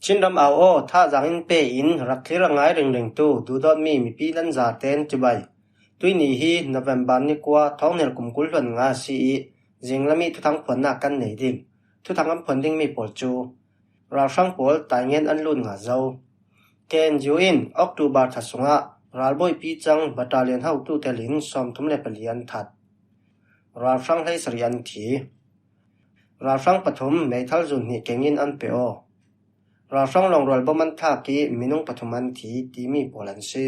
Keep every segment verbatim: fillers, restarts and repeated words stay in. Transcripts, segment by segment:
Chinram au aw, thazaang in pe in rak thlir a ngai ringringtu duhdawtmi mipi lanzaten cibai. Tuini hi November ni kua, thawng hnih kum kul hluan nga si i, zinglam i thuthang phuannak kan nei ding. Thuthang an phuan dingmi pawl cu ralhrang pawl taingen an lut nga zo. K N U in October thla sungah ralbawipi cang battalion hotu telin sawmthum le pali an that. Ralhrang hleisarih an thi. Ralhrang pathum meithal zun hnih kengin an pe aw. Ralhrang lawngrual bom an thlak i minung pathum an thi timi pawl an si.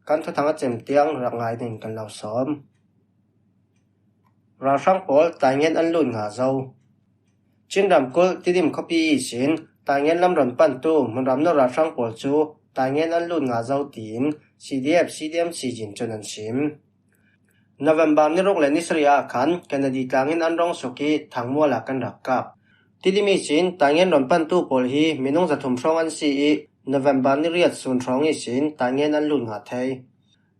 Kan thuthang a cem tiang rak ngai ding kan lo sawm. Ralhrang pawl taingen an lut nga zo. Chin ramkulh Tidim khuapi ihsin taingen lam rawn pantu hmunram nawr ralhrang pawl cu taingen an lut nga zo tiin C D F C D M C zin cun an sim. November ni ruk le ni sarih ah khan Kennedy tlangin an rong suk i Thangmual ah kan rak kap. Tidim ihsin taingen rawn pantu pawl hi minung zathum hrawng an si i November ni riat sun hrawng ihsin taingen an lut nga thei.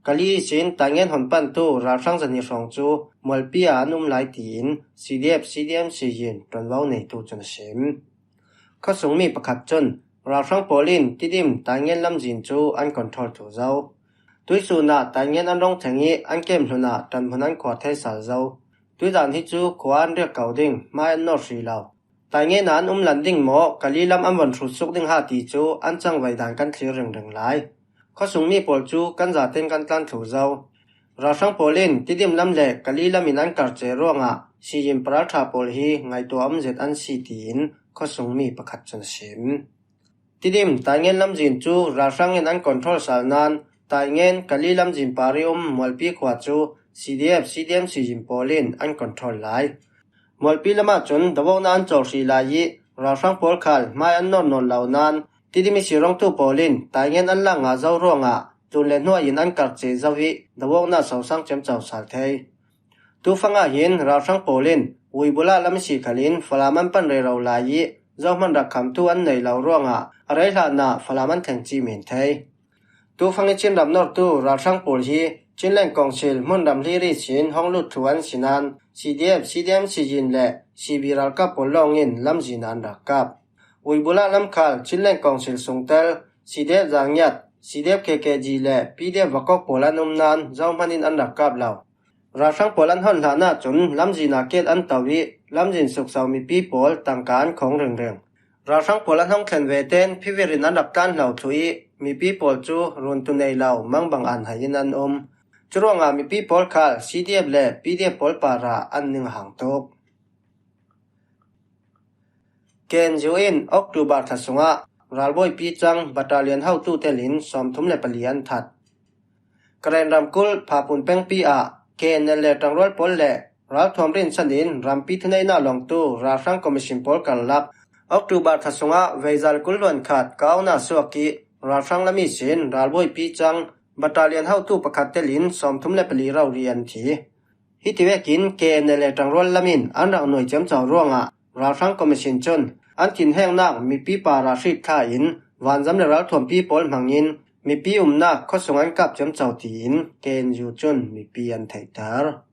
Kali ihsin taingen hawn pantu ralhrang zahnih hrawng cu Mualpi ah an um lai tiin C D F C D M C zin ṭuanvo neitu cun a sim. Khuasungmi pakhat cun ralhrang pawl in Tidim taingen lamzin cu an control thluh zo. Tuihsun ah taingen an rong thleng i an kem hlun ah ṭanhmun an khuar thei sal zo. Tuizan hi cu khua an riak ko ding, hmai an nawr hri lo. Taingen ah an um lan ding maw, Kali lam an von hrut suk ding ha ti cu an cangvai dan kan thlir ringring lai. Khuasungmi pawl cu kan zaten kan tlan thluh zo. Ralhrang pawl in Tidim lam le Kali lam in an karceh ruangah sizin paralṭha pawl hi ngaihtuah a um zet an si tiin khuasungmi pakhat cun a sim. Tidim taingen lamzin cu ralhrang in an control sal nain taingen Kali lamzin par i um Mualpi khua cu C D F C D M C zin pawl in an control lai. Mualpi lamah cun dawokna an cawl hrih lai i ralhrang pawl khal hmai an nawr nawn lo nain Tidim i sirongtu pawl in taingen an lak nga zo ruangah tlun le hnuai in an karceh zo i dawokna sosang ciamco sal thei. Tufang ah hin ralhrang pawl in Uibula lam i si khal in Falam an pan rero lai i zohman rak khamtu an nei lo ruangah a rei hlanah Falam an thleng cih men thei. Tufang i Chin ram nortu ralhrang pawl hi Chinland Council hmunram hlir ihsin hong lut thluh an si nain C D F, C D M sizin le C B ralkap pawl lawngin lamzin ah an rak kap. Uibula lam khal Chinland Council sungtel C D F Zangiat, C D F K K G le P D F Vakok pawl an um nain zohman in an rak kap lo. Ralhrang pawl an hawn hlan ahcun lamzin ah ket an to i lamzin sukso mipi pawl tangka an khawng ringring. Ralhrang pawl an hong thlen ve ten phivir in an rak tlan hlo thluh i mipi pawl cu runtu nei lo mangbang an hai in an um. Curuangah mipi pawl khal C D F le P D F pawl parah an ning a hang tuk. K N U in October thla sungah ralbawipi cang battalion hotu telin sawmthum le pali an that. Karen ramkulh Phapun pengpi ah K N L A ṭangrual pawl le ralthuam rinsan in rampi thuneihna lawngtu ralhrang commission pawl karlak October thla sungah veizal kul hluan khat ka auna suak i ralhrang lam ihsin ralbawipi cang battalion hotu pakhat telin sawmthum le pali rori an thi. Hiti vekin K N L A ṭangrual lam in an rak nuai ciamco ruangah ralhrang commission cun an thinhengnak mipi parah hritthlak in vanzam le ralthuampi pawl hmangin mipi umnak khuasung an kap ciamco tiin K N U cun mipi an theihter.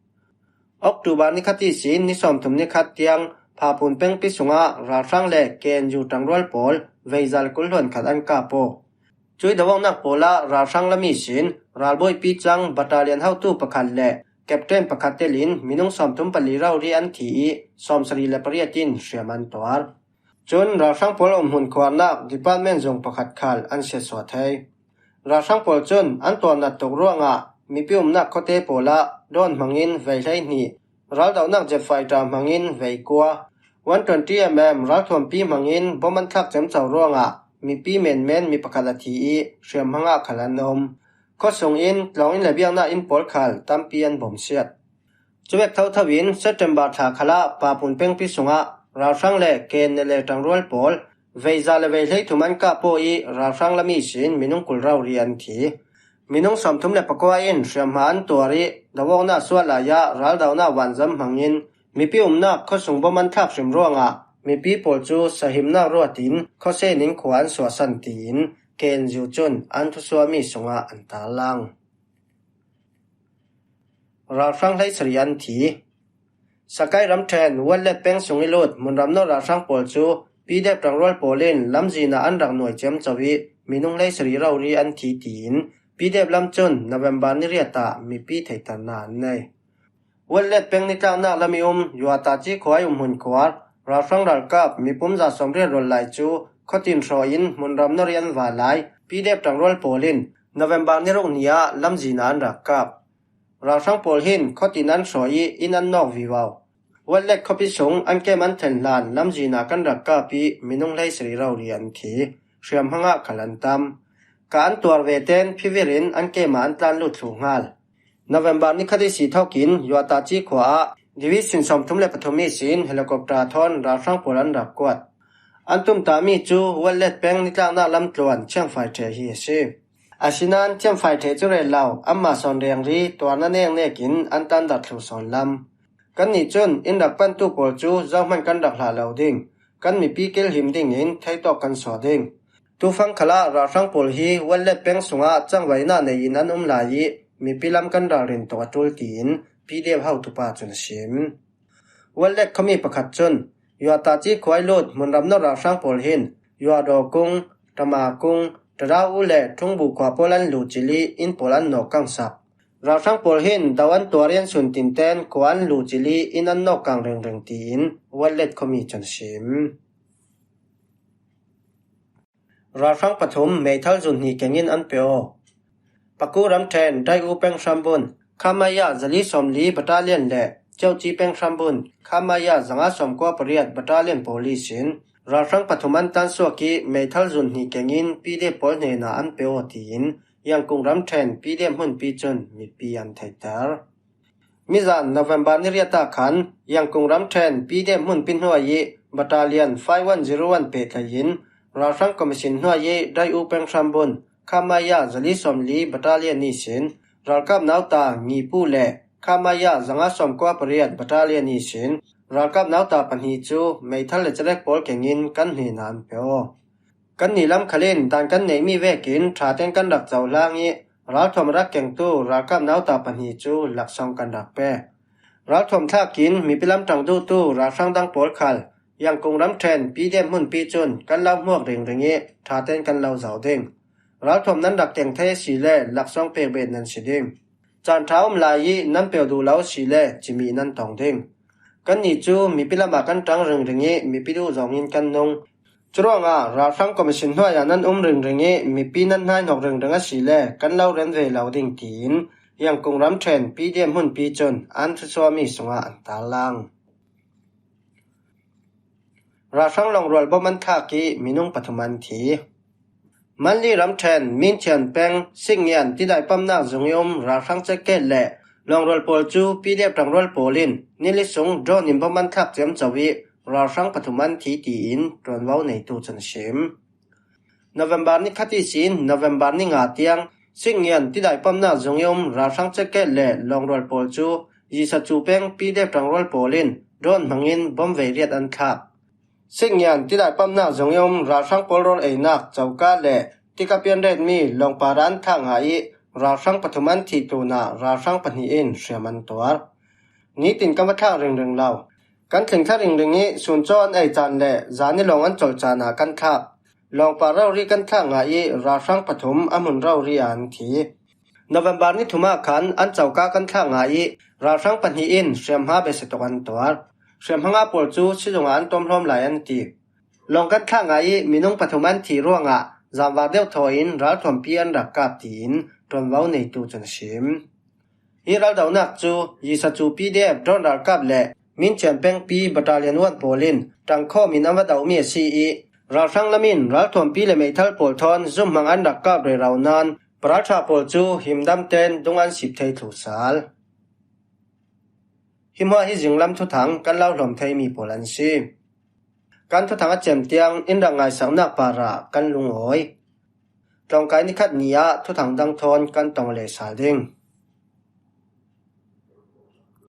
October ni khat ihsin ni sawmthum ni khat tiang Phapun pengpi sungah ralhrang le K N U ṭangrual pawl veizal kul hluan khat an kap aw. Cui dawongnak pawlah ralhrang lam ihsin ralbawipi cang battalion hotu pakhat le captain pakhat telin minung sawmthum pali rori an thi i sawmsarih le pariat in hriam an tuar. Cun ralhrang pawl umhmun khuarnak department zung pakhat khal an siatsuah thei. Ralhrang pawl cun an tuarnat tuk ruangah mipi umnak khuate pawlah drone hmangin vei hleihnih, raldohnak jet fighter hmangin vei kua, one twenty mm ralthuampi hmangin bom an thlak ciamco ruangah mipi menmen mi pakhat a thi i hriamhmang ah khal an um. Khuasung in tlawng in le biaknak inn pawl khal tampi an bawmsiat. Cuvek thotho in September thla khalah Papun pengpi sungah ralhrang le K N L A ṭangrual pawl veiza le veihleithum an kap aw i ralhrang lam ihsin minung kul rori an thi. Minung sawmthum le pakua in hriamhma an tuar i dawongnak suah lai ah raldohnak vanzam hmangin mipi umnak khuasung bom an thlak hrim ruangah mipi pawl cu sahimnak ruat in khuasen in khua an suahsan tiin K N U cun an thusuahmi sungah an tarlang. Ralhrang hleisarih an thi. Sakai ramṭhen Wanlet peng sung i lut hmunram nawr ralhrang pawl cu PDF ṭangrual pawl in lamzin ah an rak nuai ciamco ih minung hleisarih rori an thi tiin PDF lam cun November ni riat ah mipi theihterna an nei. Wellet peng nitlaknak lam ih um Yuataci khua ih um hmun khuar ralhrang ralkap mipum za sawmriat rawl lai cu khuatin hrawh in hmunram nor ih an va lai. PDF ṭangrual pawl in November ni ruk ni ah lamzin ah an rak kap. Ralhrang pawl hin khuatin an hrawh ih inn an nawk vivo. Wellet khuapi sung an kem an thlen hlan lamzin ah kan rak kap ih minung hleisarih rori an thi. Hriamhmang ah khal an tam. Ka an tuar ve ten phivir in an kem ah an tlan lut thluh hngal. November ni khat ihsi thawk in Yuataci khua ah Division sawmthum le pathum ihsin helicopter thawn ralhrang pawl an rak kuat. An tumtahmi cu Wellet peng nitlaknak lamtluan Chiangfai ṭheh hi a si. Asinain Chiangfai ṭheh cu rel lo, anmah sawn rengri tuarna neknek in an tlan darh thluh sawn lam. Kannih cun in rak pantu pawl cu zohman kan rak hlah lo ding, kan mipi kilhim dingin theitawk kan sawh ding. Tufang khalah ralhrang pawl hi Wellet peng sungah cangvaihnak nei in an um lai ih mipi lam kan ralrin tuk a ṭul tiin PDF hotupa cun a sim. Wellet khuami pakhat cun Yuataci khua ih lut hmunram nor ralhrang pawl hin Yuadaw kung, Ṭama kung, Ṭadau le Ṭhungbu khua pawl an luh cil ih inn pawl an nawk kangsak. Ralhrang pawl hin do an tuar ih an sun tinten khua an luh cil ih inn an nawk kang ringring tiin Wellet khuami cun a sim. Ralhrang pathum meithal zun hnih kengin an pe aw. Paku ramṭhen Dai-U peng hrambun Khamaya zali sawmli battalion le Ceuci peng hrambun Khamaya zanga sawmkua pariat battalion pawl ihsin ralhrang pathum an tlansuak ih meithal zun hnih kengin PDF pawl hnenah an pe aw tiin Yangkung ramṭhen PDF hmunpi cun mipi an theihter. Mizan November ni riat ah khan Yangkung ramṭhen PDF hmunpi hnuai ih battalion five one zero one pehtlai in ralhrang commission hnuai ih Dai-U peng hrambun Khamaya zali sawmli battalion ihsin ralkap nauta Ngipu le Khamaya zanga sawmkua pariat battalion ihsin ralkap nauta pahnih cu meithal le cerek pawl kengin kan hnenah an pe aw. Kannih lam khal in dan kan neihmi vekin ṭha tein kan rak cohlang ih ralthuam rak kengtu ralkap nauta pahnih cu laksawng kan rak pe. Ralthuam thlak in mipi lam ṭang duhtu ralhrang dang pawl khal Yangkung ramṭhen PDF hmunpi cun kan lo hmuak ringring ih ṭha tein kan lo zoh ding. Ralthuam nan rak keng thei asile laksawng pek bet nan si ding. Caan ṭha um lai ih nan peuh duh lo asile cimih nan tong ding. Kannih cu mipi lamah kan ṭang ringring ih mipi duh zongin kan nung. Curuangah ralhrang commission hnuai ah nan um ringring ih mipi nan hnaihnok ringring asile kan lo ren ve lo ding tiin Yangkung ramṭhen PDF hmunpi cun an thusuahmi sungah an tarlang. Ralhrang lawngrual bom an thlak ih minung pathum an thi. Manli ramṭhen Minchian peng Sikngian tidai pamnak zung ih um ralhrang cekket le lawngrual pawl cu PDF ṭangrual pawl in nili sung drone in bom an thlak ciamco ih ralhrang pathum an thi tiin ṭuanvo neitu cun a sim. November ni khat ihsin November ni nga tiang Sikngian tidai pamnak zung ih um ralhrang cekket le lawngrual pawl cu Yisacu peng PDF ṭangrual pawl in drone hmangin bom veiriat an thlak. Sikngian tidai pamnak zung ih um ralhrang pawl rawl einak coka le tika pianretmi lawngpar an thlak ngah ih ralhrang pathum an thih tlunah ralhrang pahnih in hriam an tuar. Nitin kan va thlak ringring lo. Kan tling thla ringring ih suncaw an ei caan le zani lawng an colh caan ah kan thlak. Lawngpar rori kan thlak ngah ih ralhrang pathum a hmun rori ah an thi. November ni thum ah khan an coka kan thlak ngah ih ralhrang pahnih in hriamhma besia tuk an tuar. Hriamhma pawl cu sizung ah an tawmhlawm lai an ti. Lawng kan thlak ngah ih minung pathum an thih ruangah zanvar deuh thaw in ralthuampi an rak kap tiin ṭuanvo neitu cun a sim. Hi raldohnak cu Yisacu PDF drone ralkap le Minchian pengpi battalion one pawl in ṭangkhawm in an va dohmi a si ih ralhrang lam in ralthuampi le meithal pawl thawn zumhmang an rak kap rero nain paralṭha pawl cu himdam tein dung an sip thei thlu sal. Hi hmuah hi zinglam thuthang kan lo hlawm theimi pawl an si. Kan thuthang a cem tiang in rak ngaisaknak parah kan lungawi. Tlawngkai nikhat ni ah thuthang dang thawn kan tong leh sal ding.